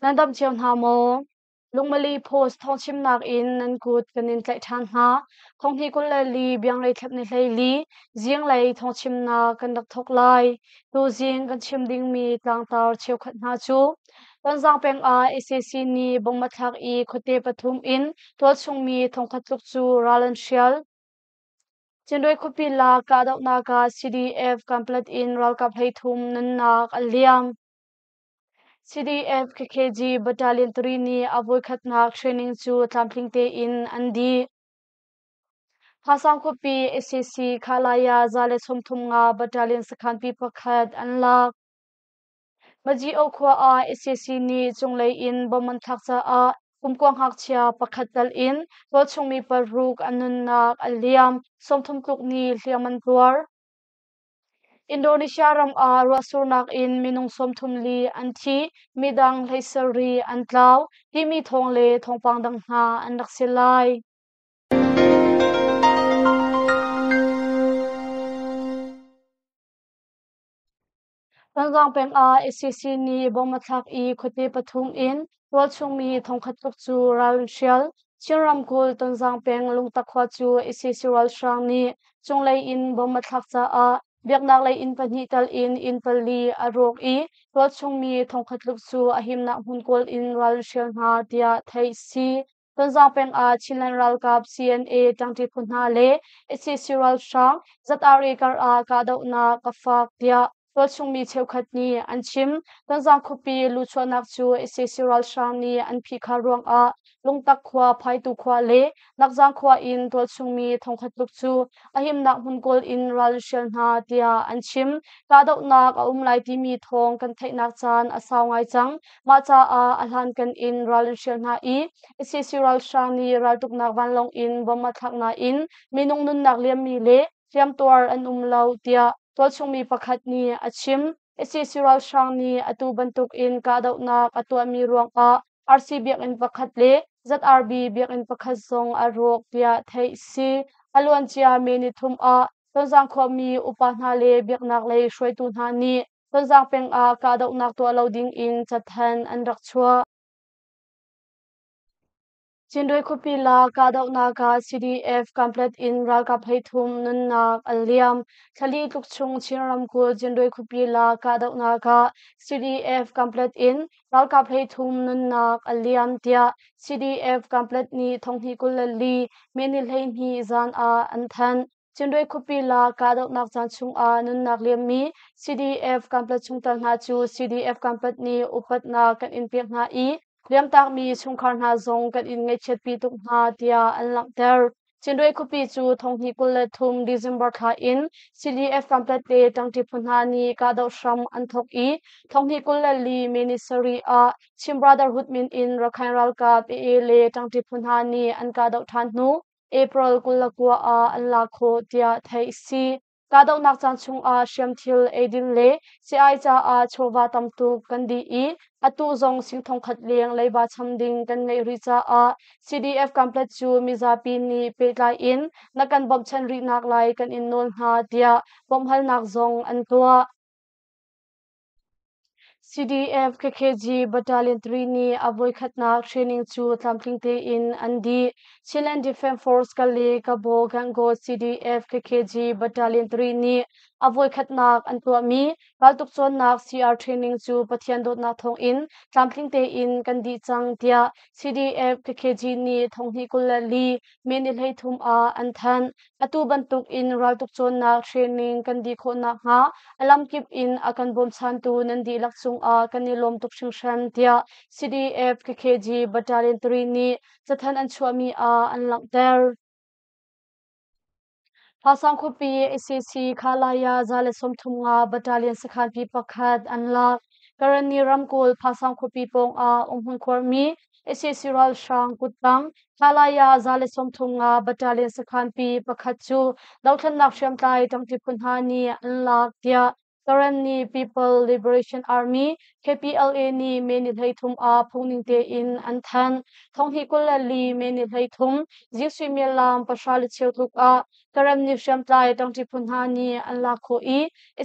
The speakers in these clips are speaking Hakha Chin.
Nan dam cio hna maw? Lungmali Post thawngchimnak in nan kut kan in tlaih ṭhan hna. Thonghnih 24 bianglei thlep ni 14 zinglei thawngchimnak kan rak thawk lai. Tuzing kan chim dingmi tlangtar cheukhat hna cu Tonzang peng ah sac nih bomb a thlak i khuate pathum in tualchungmi thongkhat tluk cu ral an hrial. Cinruai khuapi lak kahdohnak ah CDF Kanpetlet in ralkap 33 nunnak an liam. CDF KKG Battalion 3 nih a voikhatnak training cu tlamtling tein an dih. Phasang khuapi sac Khalaya 135 Battalion sakhanpi pakhat an lak. Majio khua ah sac nih cunglei in bomb an thlak caah kumkua ngakchia pakhat tal in tualchungmi paruk an nunnak a liam, 30 tluk nih hliam an tuar. Indonesia ram ah ruahsurnak in minung 34 an thi, midang 17 an tlau, timi thawng le thawngpang dang hna an rak si lai. Tonzang peng ah sac nih bomb a thlak i khuate pathum in tualchungmi thongkhat tluk cu ral an hrial. Chin ramkulh Tonzang peng Lungtak khua cu sac ralhrang nih cunglei in bomb a thlak caah biaknak lei inn pahnih tal in inn pali a rawk i tualchungmi thongkhat tluk cu a himnak hmun kawl in ral an hrial hna tiah theih a si. Tonzang peng ah Chinland ralkap CNA ṭangṭi phu hna le sac ralhrang ZRA kar ah kahdohnak a fak tiah tualchungmi cheukhat nih an chim. Tonzang khuapi luhchuahnak cu sac ralhrang nih an phihkhar ruangah Lungtak khua, Phaitu khua le Nakzang khua in tualchungmi thongkhat tluk cu a himnak hmun kawl in ral an hrial hna tiah an chim. Kahdohnak a um lai timi thawng kan theihnak caan a sau ngai cang. Mah caah a hlankan in ral an hrial hna i sac ralhrang nih raltuknak vanlawng in bomb a thlak nain minung nunnak liammi le hliamtuar an um lo tiah tualchungmi pakhat nih a chim. Sac ralhrang nih atu bantuk in kahdohnak a tuahmi ruangah RC biakinn pakhat le ZRB biakinn pakhat zong a rawk tiah theih a si. A luancia May nithum ah Tonzang khuami upa hna le biaknak lei hruaitu hna nih Tonzang peng ah kahdohnak tuah lo ding in cathanh an rak chuah. Cinruai khuapi lak kahdohnak ah CDF Kanpetlet in ralkap 33 nunnak an liam. Thlali tluk chung Chin ramkulh Cinruai khuapi lak kahdohnak ah CDF Kanpetlet in ralkap 33 nunnak an liam tiah CDF Kanpetlet nih thonghnih 24 May ni 12 zan ah an thanh. Cinruai khuapi lak kahdohnak caan chungah nunnak liammi CDF Kanpetlet chungtel hna cu CDF Kanpetlet nih upatnak kan in pek hna i liamtakmi chungkhar hna zong kan in ngaihchiatpi tuk hna tiah an langhter. Cinruai khuapi cu thonghnih 23 December thla in CDF Kanpetlet le ṭangṭi phu hna nih kahdoh hram an thawk i thonghnih 24 May ni sarih ah Chin Brotherhood min in Rakhine ralkap AA le ṭangṭi phu hna nih an kahdoh ṭhan hnu April 29 ah an lak khawh tiah theih a si. Kahdohnak caan chungah hriamthil, eidin le sii-ai caah chawva tam tuk kan dih i atu zong sing thongkhat leng leiba cham ding kan ngeih rih caah CDF Kanpetlet cu mizapi nih pehtlai in na kan bawmhchanh rihnak lai kan in nawl hna tiah bawmhhalnak zong an tuah. CDF KKG Battalion 3 nih a voikhatnak training cu tlamtling tein an dih. Chinland Defence Force Kale Kabaw Gangaw CDF KKG Battalion 3 nih a voikhatnak an tuahmi raltuk cawnnak CR training cu Pathian dawtnak thawngin tlamtling tein kan dih cang tiah CDF KKG nih thonghnih 24 May ni 33 ah an thanh. Atu bantuk in raltuk cawnnak training kan dih khawh nakhnga a lamkip in a kan bawmchantu nan dihlak cungah kan i lawm tuk hringhran tiah CDF KKG Battalion 3 nih cathanh an chuahmi ah an langhter. Fasang khuapi sac Khalaya 135 Battalion sakhanpi pakhat an lak. Karenni ramkulh Phasang khuapi pawngah umhmun khuarmi sac ralhrang kuttang Khalaya 135 Battalion sakhanpi pakhat cu dothlennak hriamtlai ṭangṭi phu hna nih an lak tiah Karenni People Liberation Army KPLA nih May ni 13 ah phungning tein an thanh. Thonghnih 24 May ni 13 zing suimilam 10:15 tluk ah Karenni hriamtlai ṭangṭi phu hna nih an lak khawh i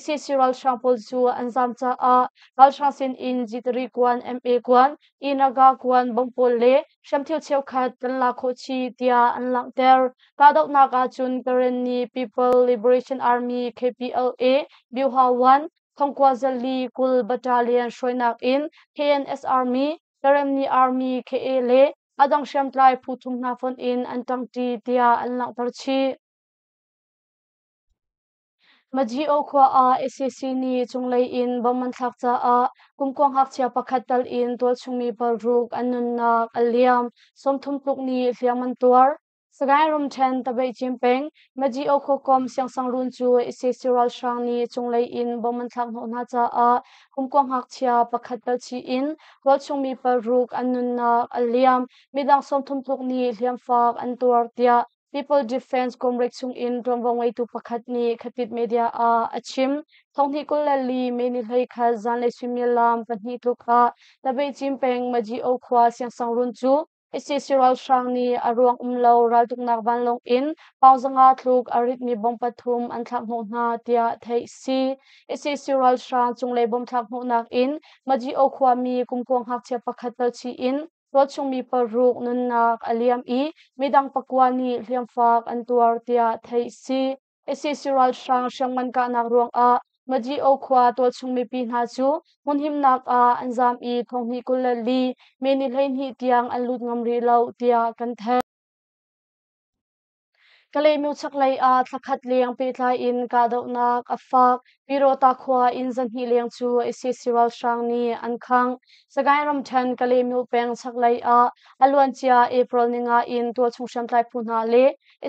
sac ralhrang pawl cu an zaam caah ralhrang sin in G3 kuan, MA kuan, Inaga kuan bomb pawl le hriamthil cheukhat kan lak khawh chih tiah an langhter. Kahdohnak ahcun Karenni People Liberation Army KPLA Byuha 1 Thongkua zali 20 Battalion hruainak in KNS Army, Karenni Army KA le a dang hriamtlai phu thum hna fonh in an ṭangṭi tiah an langhter chih. Majio khua ah sac nih cunglei in bomb an thlak caah kumkua ngakchia pakhat tal in tualchungmi paruk an nunnak a liam, 30 tluk nih hliam an tuar. Sagaing ramṭhen Tabeihcin peng Majio khuakom siangsangruun cu sac ralhrang nih cunglei in bomb an thlak hnawh hna caah kumkua ngakchia pakhat tal chih in tualchungmi paruk an nunnak a liam, midang 30 tluk nih hliamfak an tuar tiah People Defense Comrade chungin ṭuanvo ngeitu pakhat nih Khatit Media ah a chim. Thonghnih 24 May ni 21 zanlei suimilam 2 tluk ah Tabeihcin peng Majio khua siangsangruun cu sac ralhrang nih a ruang um lo raltuknak vanlawng in pawng 500 tluk a ritmi bomb pathum an thlak hnawh hna tiah theih si. sac ralhrang cunglei bomb thlak hnawhnak in Majio khuami kumkua ngakchia pakhat tal chih in tualchungmi paruk nunnak a liam i midang pakua nih hliamfak an tuar tiah theih si. sac ralhrang hriamngan kahnak ruangah Majio khua tualchung mipi hna cu hmunhimnak ah an zaam i thonghnih 24 May ni 12 tiang an lut ngam rih lo tiah kan theih. Kalaymyo chaklei ah thlakhat leng pehtlai in kahdohnak a fak. Pyidawta khua inn 200 leng cu sac ralhrang nih an khangh. Sagaing ramṭhen Kalaymyo peng chaklei ah a luancia April ninga in tualchung hriamtlai phu hna le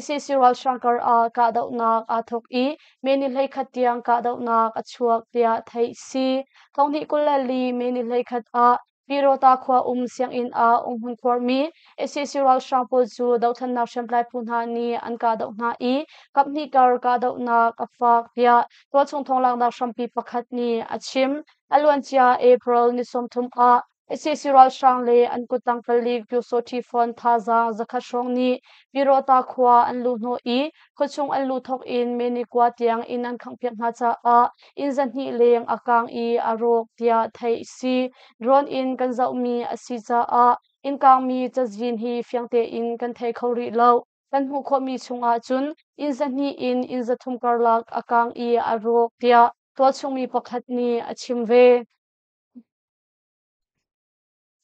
sac ralhrang kar ah kahdohnak aa thawk i May ni 11 tiang kahdohnak a chuak tiah theih si. Thonghnih 24 May ni 11 ah Pyidawta khua um sianginn ah umhmun khuarmi sac ralhrang pawl cu dothlennak hriamtlai phu hna nih an kahdoh hna i kaphnih kar kahdohnak a fak tiah tualchung thawnglaknak hrampi pakhat nih a chim. A luancia April ni 30 ah sac ralhrang le an kuttang palik Pyusawhti Fund thazaang 100 hrawng nih Pyidawta khua an luh hnawh i khuachung an luh thawk in May ni 9 tiang inn an khanghpiak hna caah inn 200 leng a kaang i a rawk tiah theih a si. Drone in kan zohmi a si caah inn kaangmi cazin hi fiang tein kan thei kho rih lo. Kan hmuh khawhmi chungah cun inn 200 in inn 300 karlak a kaang i a rawk tiah tualchungmi pakhat nih a chim ve.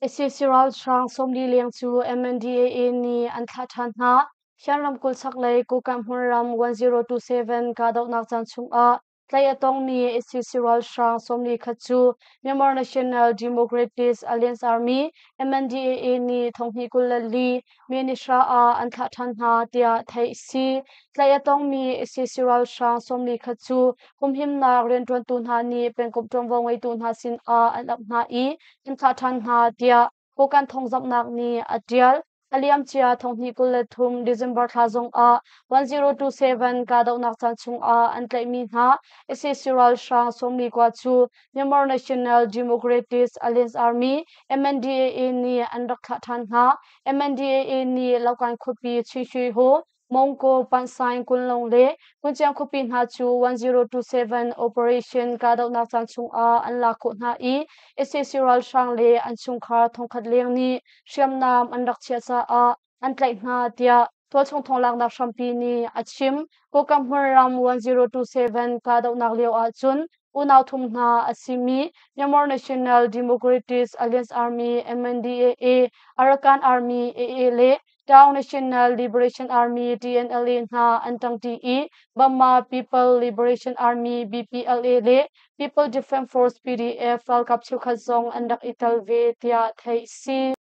Sac ralhrang 40 leng cu MNDAA nih an thlah ṭhan hna. Shan ramkulh chaklei Kokang hmunram 1027 kahdohnak caan chungah tlaih a tongmi sac ralhrang 41 cu Myanmar National Democratic Alliance Army MNDAA nih thonghnih 24 May ni 9 ah an thlah ṭhan hna tiah theih a si. Tlaih a tongmi sac ralhrang 41 cu humhimnak rianṭuantu hna nih pengkomh ṭuanvo ngeitu hna sinah an ap hna i an thlah ṭhan hna tiah Kokkan thawngzamhnak nih a ṭial. A liamcia thonghnih 23 December thla zongah 1027 kahdohnak caan chungah an tlaihmi hna sac ralhrang 49 cu Myanmar National Democratic Alliance Army MNDAA nih an rak thlah ṭhan hna. MNDAA nih Laokan khuapi Chinshwe-hu, Mongko, Pansaing, Kunlong le Kunciang khuapi hna cu 1027 operation kahdohnak caan chungah an lak khawh hna i sac ralhrang le an chungkhar 1000 leng nih hriamnam an rak chiah caah an tlaih hna tiah tualchung thawnglaknak hrampi nih a chim. Kokam hmunram 1027 kahdohnak lio ahcun unau thum hna a simi Myanmar National Democratic Alliance Army MNDAA, Arakan Army AA le Tao National Liberation Army TNLA hna an ṭangṭi i Burma People Liberation Army BPLA le People Defense Force PDF ralkap cheukhat zong an rak i tel ve tiah theih a si.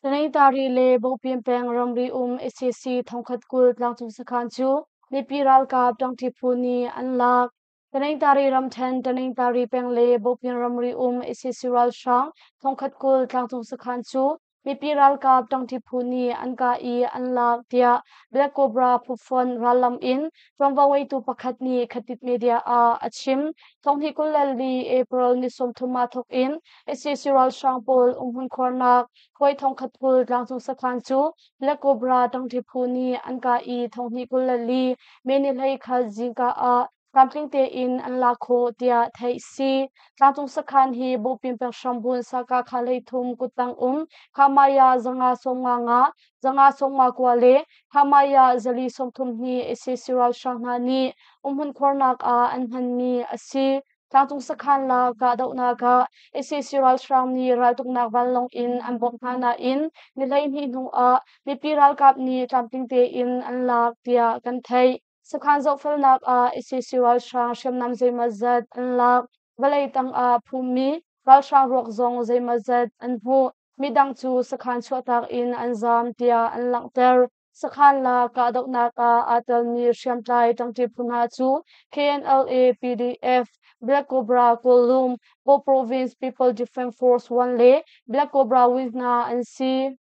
Tanaytari le Bopin peng ramri um sac 1020 tlangcung sakhan cu mipi ralkap ṭangṭi phu nih an lak. Tanaytari ramṭhen Tanaytari peng le Bopin ramri um sac ralhrang 1020 tlangcung sakhan cu mipi ralkap ṭangṭi phu nih an kah i an lak tiah Black Cobra phufonh rallam in ṭuanvo ngeitu pakhat nih Khatit Media ah a chim. 2024 April ni 30 ah thawk in sac ralhrang pawl umhmun khuarnak Huai 1020 tlangcung sakhan cu Black Cobra ṭangṭi phu nih an kah i 2024 May ni 21 zingka ah tlamtling tein an lak khawh tiah theih si. Tlangcung sakhan hi Bopin peng hrambun Saka kha hleithum kuttang um Khamaya 555, 559 le Khamaya 432 sac ralhrang hna nih umhmun khuarnak ah an hmanmi a si. Tlangcung sakhan la kahdohnak ah sac ralhrang nih raltuknak vanlawng in an bawmh hna nain ni 12 hnu ah mipi ralkap nih tlamtling tein an lak tiah kan theih. Sakhan zohfelnak ah sac ralhrang hriamnam zeimawzat an lak. Vawlei tangah phummi ralhrang ruak zong zeimawzat an hmuh. Midang cu sakhan chuahtak in an zaam tiah an langhter. Sakhan la kahdohnak ah aa telmi hriamtlai ṭangṭi phu hna cu KNLA, PDF, Black Cobra Kawlum, Kaw Province People Defense Force 1 le Black Cobra Wing hna an si.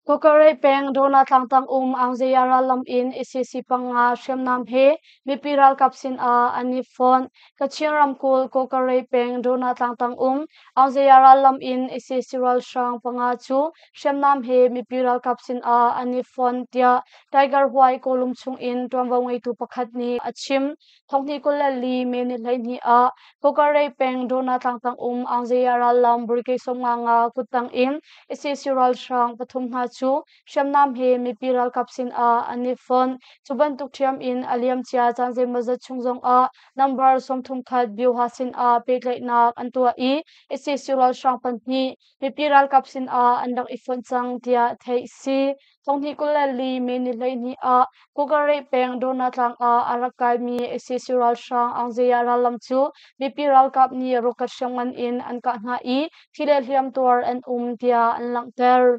Kawkareih peng Dawna tlangtang um Aungzaya rallam in sac panga hriamnam he mipi ralkap sinah an i fonh. Kachin ramkulh Kawkareih peng Dawna tlangtang um Aungzaya rallam in sac ralhrang panga cu hriamnam he mipi ralkap sinah an i fonh tiah Tiger Huai Kawlum chungin ṭuanvo ngeitu pakhat nih a chim. 2024 May ni 12 ah Kawkareih peng Dawna tlangtang um Aungzaya rallam Brigade 55 kuttang in sac ralhrang pathum hna cu hriamnam he mipi ralkap sinah an i fonh. Cu bantuk ṭhiam in a liamcia caan zeimawzat chung zongah number 31 Bioha sinah pehtlaihnak an tuah i sac ralhrang pahnih mipi ralkap sinah an rak i fonh cang tiah theih si. 2024 May ni 12 ah Kawkareih peng Dawna tlang ah a rak kaimi sac ralhrang Aungzaya rallam cu mipi ralkap nih rocket hriamngan in an kah hna i thi le hliamtuar an um tiah an langhter.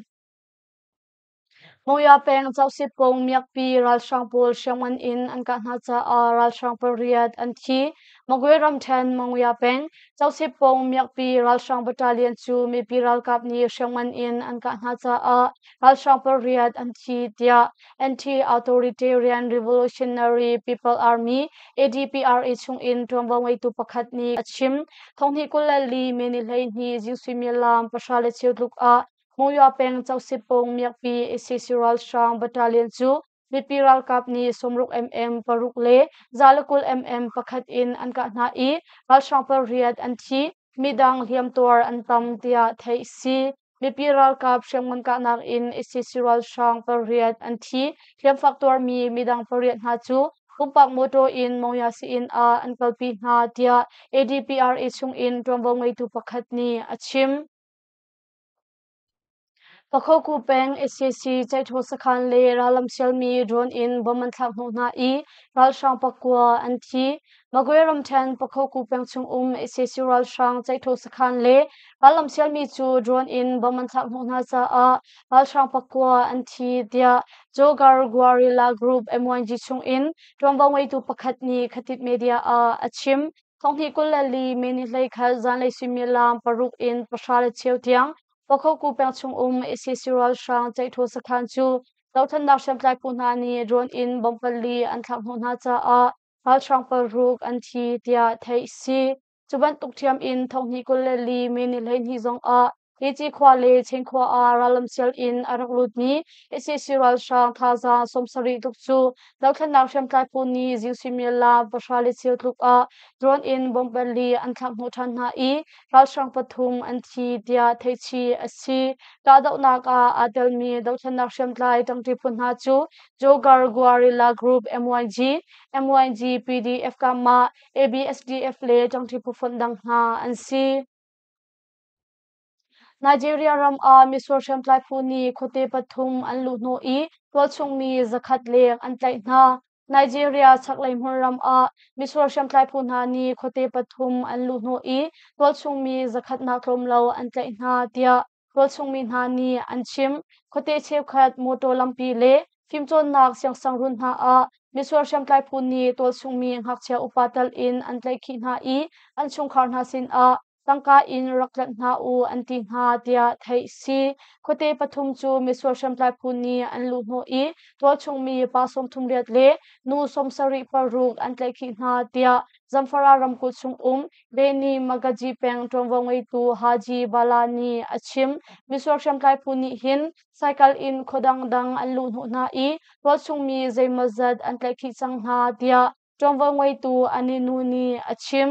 Mawya peng Causipong miakpi ralhrang pawl hriamngan in an kah hna caah ralhrang pariat an thi. Magwe ramṭhen Mawya peng Causipong miakpi ralhrang battalion cu mipi ralkap nih hriamngan in an kah hna caah ralhrang pariat an thi tiah Anti-Authoritarian Revolutionary People Army ADPRA chungin ṭuanvo ngeitu pakhat nih a chim. 2024 May ni 12 zing suimilam 10:15 tluk ah Monywa peng Causipong miakpi sac ralhrang battalion cu mipi ralkap nih 60 mm paruk le 120 mm pakhat in an kah hna i ralhrang pariat an thi, midang hliamtuar an tam tiah theih si. Mipi ralkap hriamngan kahnak in sac ralhrang pariat an thi. Hliamfak tuarmi midang pariat hna cu pumpak motor in Monywa sii-inn ah an kalpi hna tiah ADPRA chungin ṭuanvo ngeitu pakhat nih a chim. Pakhoku peng sac Ceihṭhaw sakhan le rallam sialmi drone in bomb an thlak hnawh hna i ralhrang pakua an thi. Magwe ramṭhen Pakhoku peng chungum sac ralhrang Ceihṭhaw sakhan le rallam sialmi cu drone in bomb an thlak hnawh hna caah ralhrang pakua an thi tiah Jogar Guerrilla Group MYG chungin ṭuanvo ngeitu pakhat nih Khatit Media ah a chim. 2024 May ni 21 zanlei suimilam 6 in 10:15 tiang Pakhoku peng chungum sac ralhrang Ceihṭhaw sakhan cu dothlennak hriamtlai phu hna nih drone in bomb pali an thlak hnawh hna caah ralhrang paruk an thi tiah theih si. Cu bantuk ṭhiam in 2024 May ni 12 zongah Hici khua le Chen khua ah rallam sial in a rak lutmi sac ralhrang thazaang 70 tluk cu dothlennak hriamtlai phu nih zing suimilam 10:15 tluk ah drone in bomb pali an thlak hnawh ṭhan hna i ralhrang pathum an thi tiah theihchih a si. Kahdohnak ah aa telmi dothlennak hriamtlai ṭangṭi phu hna cu Jogar Guerrilla Group MYG, MYG PDF Kama, ABSDF le ṭangṭi phu fonh dang hna an si. Nigeria ram ah misual hriamtlai phu nih khuate pathum an luhhnawh i tualchung mi zakhat leng an tlaih hna. Nigeria chaklei hmunram ah misual hriamtlai phu hna nih khuate pathum an luhhnawh i tualchung mi zakhat nak tlawm lo an tlaih hna tiah tualchung mi hna nih an chim. Khuate cheukhat motor lampi le fimcawnnak siangsangrun hna ah misual hriamtlai phu nih tualchung mi ngakchia upa tal in an tlaihkhih hna i an chungkhar hna sinah tangka in rak tlanh hna u an ti hna tiah theih si. Khuate pathum cu misual hriamtlai phu nih an luhhnawh i tualchung mi pa 38 le nu 76 an tlaihkhih hna tiah Zamfara ramkulh chung um Beni Magaji peng ṭuanvo ngeitu Haji Bala nih a chim. Misual hriamtlai phu nih hin cycle in khua dangdang an luhhnawh hna i tualchung mi zeimawzat an tlaihkhih cang hna tiah ṭuanvo ngeitu Aninu nih a chim.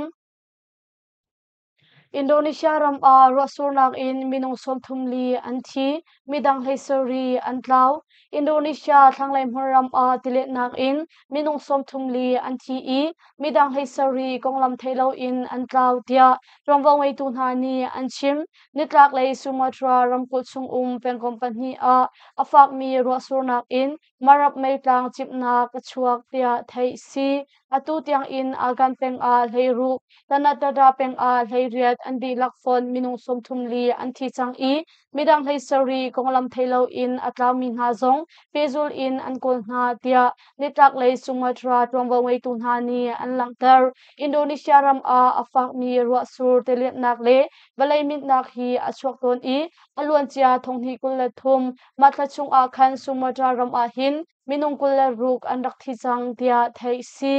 Indonesia ram ah ruahsurnak in minung 34 an thi, midang 17 an tlau. Indonesia thlanglei hmunram ah tiletnak in minung 34 an thi i midang 17 konglam thei loin an tlau tiah ṭuanvo ngeitu hna nih an chim. Nitlaklei Sumatra ramkulh chungum pengkomh pahnih ah a fakmi ruahsurnak in Marap meitlang cimhnak a chuak tiah theih si. Atu tiangin Agan peng ah 16, Tanatara peng ah 18 an dihlak fawn minung 34 an thi cang i midang 17 konglam thei loin a tlaumi hna zong pehzul in an kawl hna tiah nitlaklei Sumatra ṭuanvo ngeitu hna nih an langhter. Indonesia ram ah a fakmi ruahsur tilianhnak le vawlei minhnak hi a chuak tawn i a luancia 2023 Mah thla chungah khan Sumatra ram ah hin minung 26 an rak thi cang tiah theih si.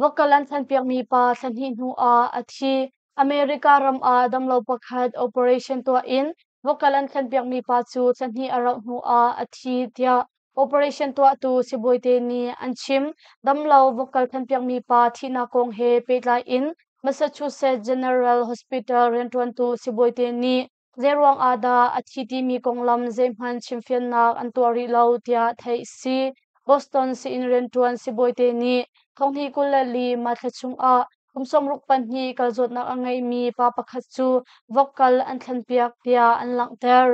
Vocal an thlenpiakmi pa thla hnih hnu ah a thi. America ram ah damlo pakhat operation tuah in vocal an thlenpiakmi pa cu thla hnih a rauh hnu ah a thi tiah operation tuahtu sibawite nih an chim. Damlo vocal thlenpiakmi pa thihnak kong he pehtlai in Massachusetts General Hospital rianṭuantu sibawite nih Zeiruang ah dah a thi timi konglam zeihmanh chimfiannak an tuah rih lo tiah theih a si. Boston sii-inn rianṭuan sibawite nih 2024 March chungah kum 62 kal zawtnak a ngeimi pa pakhat cu vok kal an thlenpiak tiah an langhter.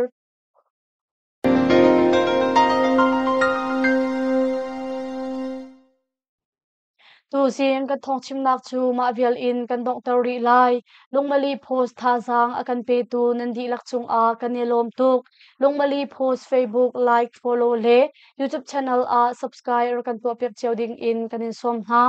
Tuzing kan thawngchimnak cu mah vial in kan donghter rih lai. Lungmali Post thazaang a kan petu nan dihlak cungah kan i lawm tuk. Lungmali Post Facebook like, follow le YouTube channel ah subscribe rak kan tuahpiak cio ding in kan in sawm hna.